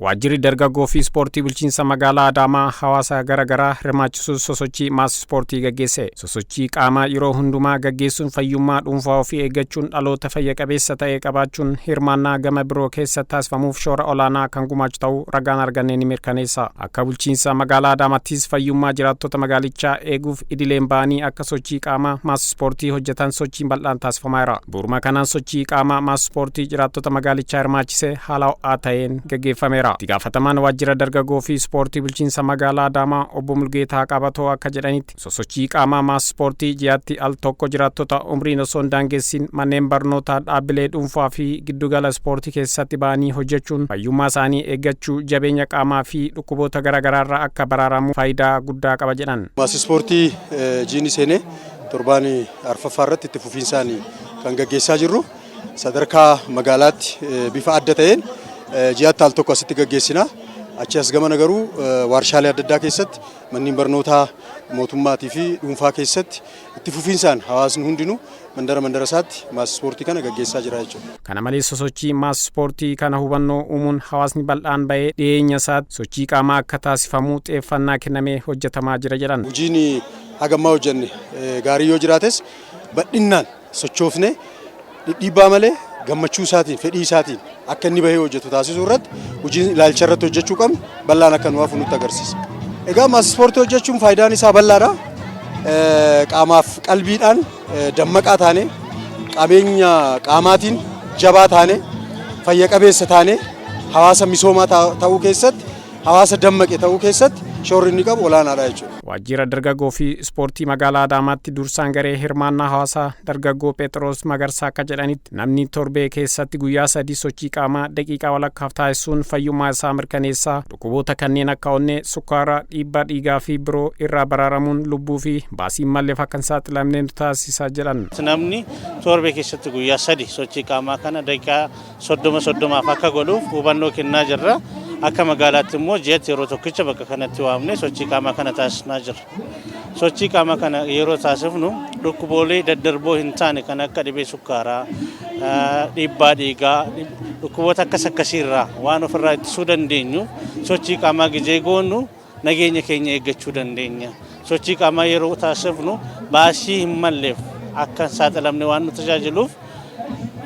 Waajjirri dargaggoo fi ispoortii bulchiinsa magaalaa Adaamaa hawaasa gara garaa hirmaachisuun sosochii maas ispoortii gaggeesse. Sosochii qaamaa yeroo hundumaa gaggeessuun fayyummaa dhuunfaa ofii eeggachuun, dhaloota fayya qabeessa ta'e qabaachuun hirmaannaa gama biroo keessa taasifamuuf shoora olaanaa kan gumaachu ta'uu ragaan arganne ni mirkaneessa. Akka bulchiinsa magaalaa Adaamaattis fayyummaa jiraattota magaalichaa eeguuf idileen ba'anii akka sochii qaamaa maas ispoortii hojjetan sochiin bal'aan taasifamaa jira. Bu'uuruma kanaan sochii qaamaa maas ispoortii jiraattota magaalichaa hirmaachise haala ho'aa ta'een gaggeeffameera. Itti gaafatamaan waajjira dargaggoo fi ispoortii bulchiinsa magaalaa Adaamaa obbo Mulgeetaa Qabatoo akka jedhanitti, sosochii qaamaa maas ispoortii ji'aatti al tokko jiraattota umriin osoo hin daangessin manneen barnootaa, dhaabbilee dhuunfaa fi giddugala ispoortii keessatti ba'anii hojjechuun fayyummaa isaanii eeggachuu, jabeenya qaamaa fi dhukkuboota garaagaraarraa akka baraaramu faayidaa guddaa qaba jedhan. Maas ispoortii jiini seenee torbaan arfaffaa irratti itti fufiinsaan kan gaggeessaa jirru, sadarkaa magaalaatti bifa adda ta'een ji'aatti al tokko asitti gaggeessina. Achi as gamana garuu waarshaalee adda addaa keessatti, manneen barnootaa mootummaatii fi dhuunfaa keessatti itti fufiinsaan hawaasni hundinuu mandara mandara isaatti maas ispoortii kana gaggeessaa jira jechuudha. Kana malees sosochii maas ispoortii kana hubannoo uumuun hawaasni bal'aan bahee dhiyeenya isaatti sochii qaamaa akka taasifamu xiyyeeffannaa kennamee hojjetamaa jira jedhan. Hojiin hagammaa hojjenne gaarii yoo jiraates, bal'innaan sochoofne dhidhiibbaa malee gammachuu isaatiin, fedhii isaatiin akka inni bahee hojjetu taasisuu irratti hojiin ilaalcha irratti hojjechuu qabnu bal'aan akka nu hafu nutti agarsiisa. Egaa maas ispoortii hojjechuun faayidaan isaa bal'aadha. Qaamaaf qalbiidhaan dammaqaa taane, qabeenya qaamaatiin jabaa taane, fayya qabeessa taane, hawaasa misoomaa ta'uu keessatti, hawaasa dammaqe ta'uu keessatti shoorri inni qabu olaanaadha jechuudha. Waajjira dargaggoo fi ispoortii magaalaa Adaamaatti dursaan garee hirmaannaa hawaasaa dargaggoo Phexros Magarsaa akka jedhanitti, namni torbee keessatti guyyaa 3 sochii qaamaa daqiiqaa walakkaaf taasisuun fayyummaa isaa mirkaneessaa, dhukkuboota kanneen akka onnee, sukkaara, dhiibbaa dhiigaa fi biroo irraa baraaramuun lubbuu fi baasii malleef akka hin saaxilamne nu taasisa jedhan. Namni torbee keessatti guyyaa 3 sochii qaamaa kana daqiiqaa 30 30f akka godhuuf hubannoo kennaa jirra. Akka magaalaatti immoo ji'atti yeroo tokkicha bakka kanatti waamne sochii qaamaa kana taasisnaa jirra. Sochii qaamaa kana yeroo taasifnu dhukkuboolee daddarboo hin taane kan akka dhibee sukkaaraa, dhiibbaa dhiigaa, dhukkuboota akkas akkasiirraa waan ofirraa ittisuu dandeenyu, sochii qaamaa gizee goonu nageenya keenya eeggachuu dandeenya. Sochii qaamaa yeroo taasifnu baasii hin malleef akka hin saaxilamne waan nu tajaajiluuf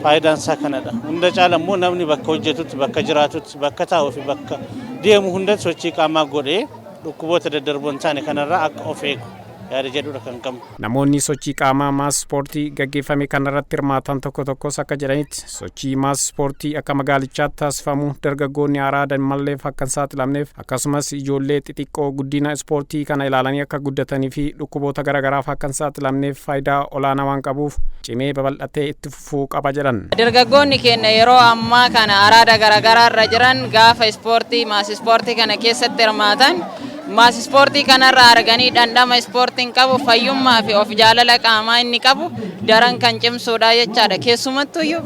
faayidaan isaa kanadha. Hunda caala immoo namni bakka hojjetutti, bakka jiraatutti, bakka taa'uu fi bakka deemu hundatti sochii qaamaa godhee dhukkuboota daddarboo hin taane kanarraa akka of eegu yaada jedhudha kan qabnu. Namoonni sochii qaamaa maas ispoortii gaggeeffame kanarratti hirmaatan tokko tokkos akka jedhanitti, sochii maas ispoortii akka magaalichaatti taasifamu dargaggoonni haaraa malleef akka hin saaxilamneef, akkasumas ijoollee xixiqqoo guddina ispoortii kana ilaalanii akka guddatanii fi dhukkuboota garaagaraaf akka hin saaxilamneef faayidaa olaanaa waan qabuuf cimee babal'atee itti fufuu qaba jedhan. Dargaggoonni keenya yeroo ammaa kana araada garaagaraa irra jiran gaafa ispoortii maas ispoortii kana keessatti hirmaatan, maas ispoortii kanarraa arganii dhandhama ispoortiin qabu, fayyummaa fi of jaalala qaamaa inni qabu daran kan cimsuudha jechaadha. Keessumattuyyuu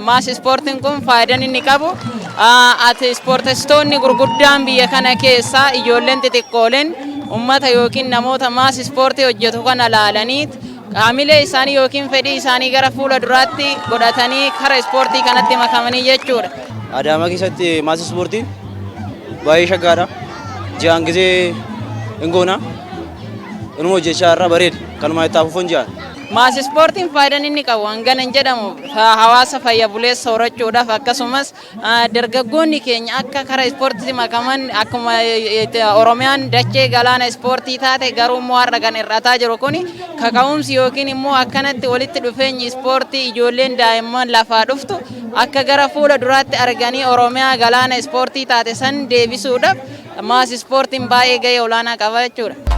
maas ispoortiin kun faayidaan inni qabu, ati ispoortistoonni gurguddaan biyya kana keessaa ijoolleen xixiqqooleen ummata yookiin namoota maas ispoortii hojjetu kana laalanii qaamilee isaanii yookiin fedhii isaanii gara fuula duraatti godhatanii kara ispoortii kanatti makamanii jechuudha. Adaamaa keessatti maas ispoortiin baay'ee shaggaadha. Ji'aan gizee hin goona. Inuma hojjechaa irraa bareeda. Kanuma itti hafuufan ji'aan. Maas ispoortiin faayidaan inni qabu hangana hin jedhamu. Hawaasa fayya buleessa horachuudhaaf, akkasumas dargaggoonni keenya akka kara ispoortiitti makaman, akkuma Oromiyaan dachee galaana ispoortii taate, garuu immoo har'a kan hir'ataa jiru kuni kaka'umsi yookiin immoo akkanatti walitti dhufeenyi ispoortii ijoolleen daa'imman lafaa dhuftu akka gara fuula duraatti arganii Oromiyaa galaana ispoortii taate san deebisuudhaaf maas ispoortiin baay'ee gahee olaanaa qaba jechuudha.